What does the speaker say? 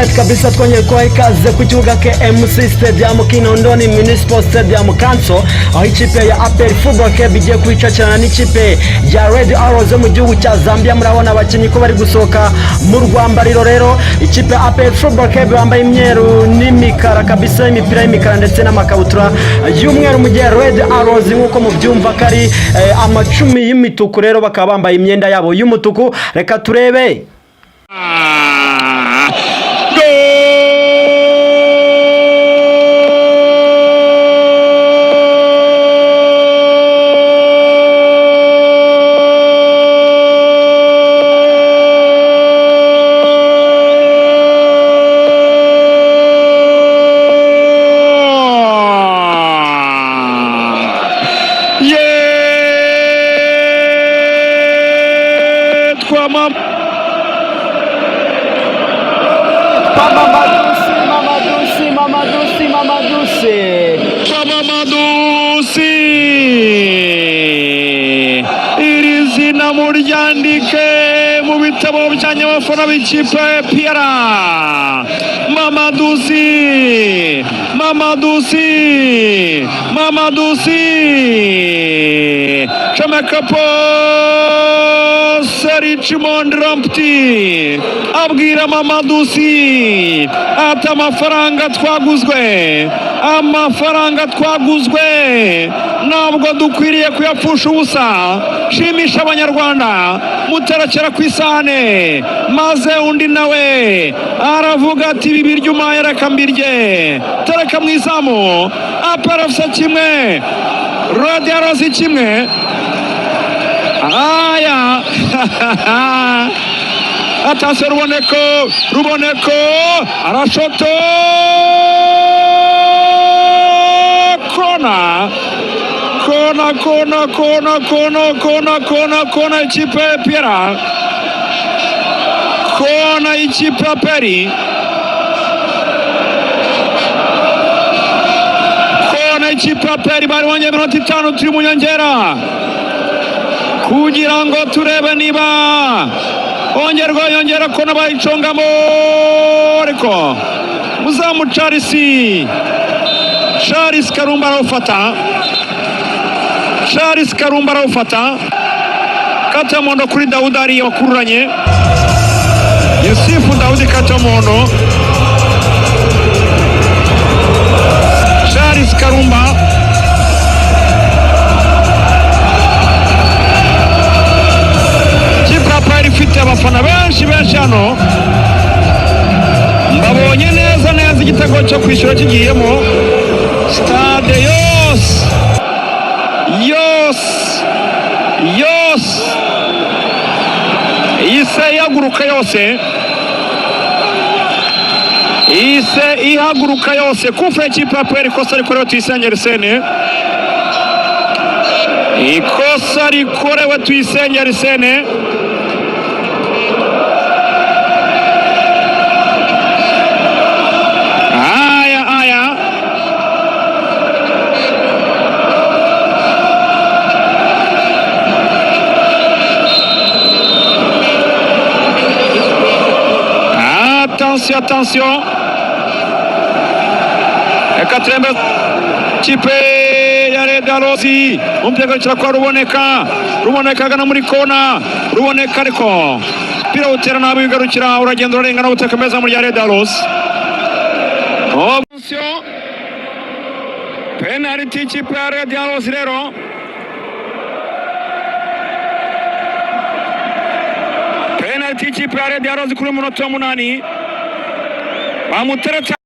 Alright, kabisa twongeye kubaha ikaze ku kibuga KMC Stadium, Kinondoni Municipal Stadium Council, aho ikipe ya APR Football Club igiye kwicakirana n'ikipe ya Red Arrows yo mu gihugu cya Zambia. Murabona abakinnyi ko bari gusohoka mu rwambariro. Rero ikipe ya APR Football Club bambaye imyeru n'imikara kabisa, imipira y'imikara ndetse n'amakabutura y'umweru, mu gihe Red Arrows, nk'uko mubyumva, ko ari amacumi y'imituku. Rero bakaba bambaye imyenda yabo y'umutuku. Reka turebe. Yetwa Mamadou Mamadou Mamadou Mamadou. Mamadou Sy, iri zina muryandike mu bitabo byanyu, abafana b'ikipe ya APR. Mamadou Sy, Mamadou Sy, Mamadou Sy, comeka passe. Richmond Lamptey abwira Mamadou Sy ati: "Amafaranga twaguzwe, amafaranga twaguzwe, ntabwo dukwiriye kuyapfusha ubusa. Shimisha Abanyarwanda." Muterekera ku isahane, maze undi nawe aravuga ati: "Ibi biryo umpaye, reka mbirye." Tereka mu izamu. APR FC 1, Red Arrows 1. Aya, attention, Ruboneko, Ruboneko arashoto, kona, kona, kona, kona, kona, kona, kona, kona ikipe ya APR, kona ikipe ya APR, kona ikipe ya APR. Bari bongeye iminota 5, turi mu nyongera kugira ngo turebe niba ongerwa yongera kona bayicongamo, ariko muzamu Charles, Charles Karumba arawufata, Charles Karumba arawufata. Katamondo kuri Dawudi ariyo wakururanye, Yusufu Dawudi Katamondo, Charles Karumba. Kipe ya APR ifite abafana benshi benshi hano, mbabonye neza neza. Igitego cyo kwishyura kigiyemo, stade yose yose yose ihise ihaguruka yose, ihise ihaguruka yose. Kufure y'ikipe ya APR, ikosa rikorewe Tuyisenge Arsene, ikosa rikorewe Tuyisenge Arsene. Aya aya, attention, attention, reka turembe kipe ya Red Arrows. Umupira ugarukira kwa Ruboneka, Ruboneka agana muri kona, Ruboneka ariko umupira utera nabi, wigarukira, uragenda urarengana ubutaka meza muri ya Red Arrows. Attention, penalty ikipe ya Red Arrows. Rero penalty ikipe ya Red Arrows kuri uyu munota wa 8 bamuteretse.